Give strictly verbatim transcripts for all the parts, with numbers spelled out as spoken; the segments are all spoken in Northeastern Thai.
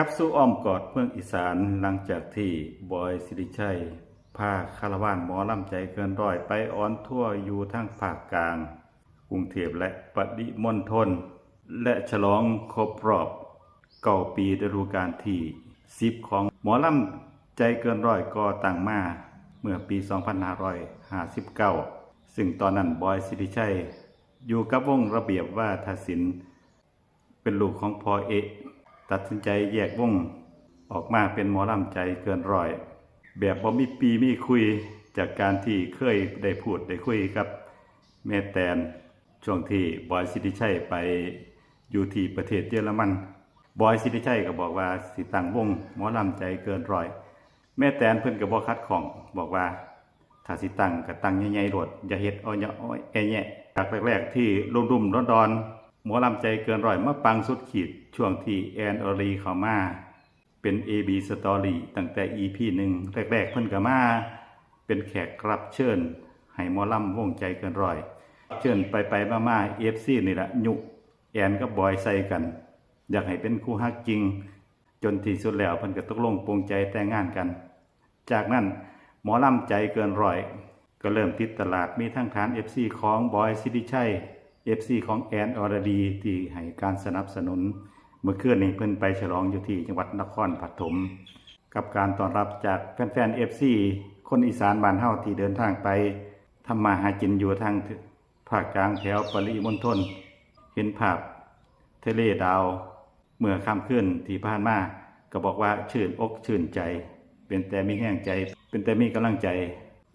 กลับสู่อ้อมกอดเมืองอีสาน หลังจากที่บอยสิริชัยพาคาราวานหมอลำใจเกินร้อยไปออนทัวร์อยู่ทางภาคกลาง กรุงเทพฯ และปริมณฑล และฉลองครบรอบเก้าปีฤดูกาลที่สิบของหมอลำใจเกินร้อยก่อตั้งมาเมื่อปีสองพันห้าร้อยห้าสิบเก้า ซึ่งตอนนั้นบอยสิริชัยอยู่กับวงระเบียบวาทศิลป์ เป็นลูกของพ่อเอ๊ะ ตัดสินใจแยกวงออกมาเป็นหมอลำใจเกินร้อย แบบบ่มีปีมีคุย จากการที่เคยได้พูดได้คุยกับแม่แตน ช่วงที่บอยสิริชัยไปอยู่ที่ประเทศเยอรมัน บอยสิริชัยก็บอกว่าสิตั้งวงหมอลำใจเกินร้อย แม่แตนเพิ่นก็บ่ขัดข้อง บอกว่าถ้าสิตั้งก็ตั้งใหญ่ๆโลด อย่าเฮ็ดอ้อยๆแอะแยะ จากแรกๆที่ลุ่มๆดอนๆ หมอลำใจเกินร้อยมาปังสุดขีด ช่วงที่แอนอรดีเข้ามาเป็น เอ บี Story ตั้งแต่ อี พี หนึ่ง แรกๆเพิ่นก็มาเป็นแขกรับเชิญให้หมอลำวงใจเกินร้อย เชิญไปๆมาๆ เอฟซี นี่แหละยุแอนกับบอยใส่กัน อยากให้เป็นคู่ฮักจริง จนที่สุดแล้วเพิ่นก็ตกลงปลงใจแต่งงานกัน จากนั้นหมอลำใจเกินร้อยก็เริ่มติดตลาด มีทั้งฐาน เอฟซี ของบอยสิริชัย เอฟซี ของแอนอรดีที่ให้การสนับสนุน เมื่อคืนนี้เพิ่นไปฉลองอยู่ที่จังหวัดนครปฐม กับการต้อนรับจากแฟนๆ เอฟซี คนอีสานบ้านเฮาที่เดินทางไปทำมาหากินอยู่ทางภาคกลางแถวปริมณฑล เห็นภาพทะเลดาวเมื่อค่ำคืนที่ผ่านมา ก็บอกว่าชื่นอกชื่นใจ เป็นแต่มีแฮงใจ เป็นแต่มีกำลังใจ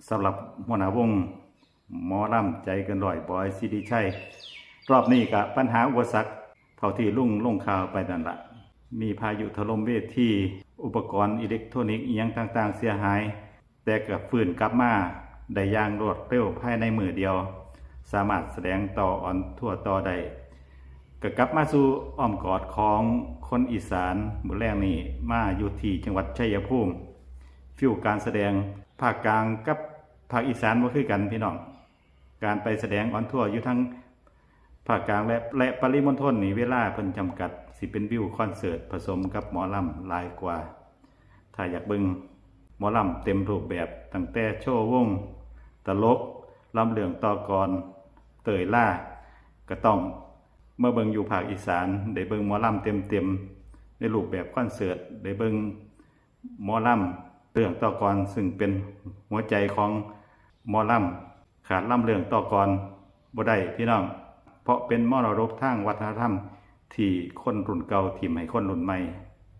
สำหรับหัวหน้าวงหมอลำใจเกินร้อยบอยสิริชัย รอบนี้ก็ปัญหาอุปสรรคเท่าที่ลุงลงข่าวไปนั่นละ มีพายุถล่มเวที อุปกรณ์อิเล็กทรอนิกส์อิหยังต่างๆเสียหาย แต่ก็ฟื้นกลับมาได้อย่างรวดเร็วภายในมื้อเดียว สามารถแสดงต่อออนทัวร์ต่อได้ ก็กลับมาสู่อ้อมกอดของคนอีสาน มื้อแลงนี้มาอยู่ที่จังหวัดชัยภูมิ ฟีลการแสดงภาคกลางกับภาคอีสานบ่คือกันพี่น้อง การไปแสดงออนทัวร์อยู่ทั้งภาคกลางและ และปริมณฑลนี่เวลาเพิ่นจำกัด สิเป็นวิวคอนเสิร์ตผสมกับหมอลำหลายกว่า ถ้าอยากเบิ่งหมอลำเต็มรูปแบบตั้งแต่โชว์วง ตลก ลำเรื่องต่อกลอน เตยล่า ก็ต้องมาเบิ่งอยู่ภาคอีสาน ได้เบิ่งหมอลำเต็มๆในรูปแบบคอนเสิร์ต ได้เบิ่งหมอลำเรื่องต่อกลอน ซึ่งเป็นหัวใจของหมอลำ ขาดลำเรื่องต่อกลอนบ่ได้พี่น้อง เพราะเป็นมรดกทางวัฒนธรรมที่คนรุ่นเก่าถิ่มให้คนรุ่นใหม่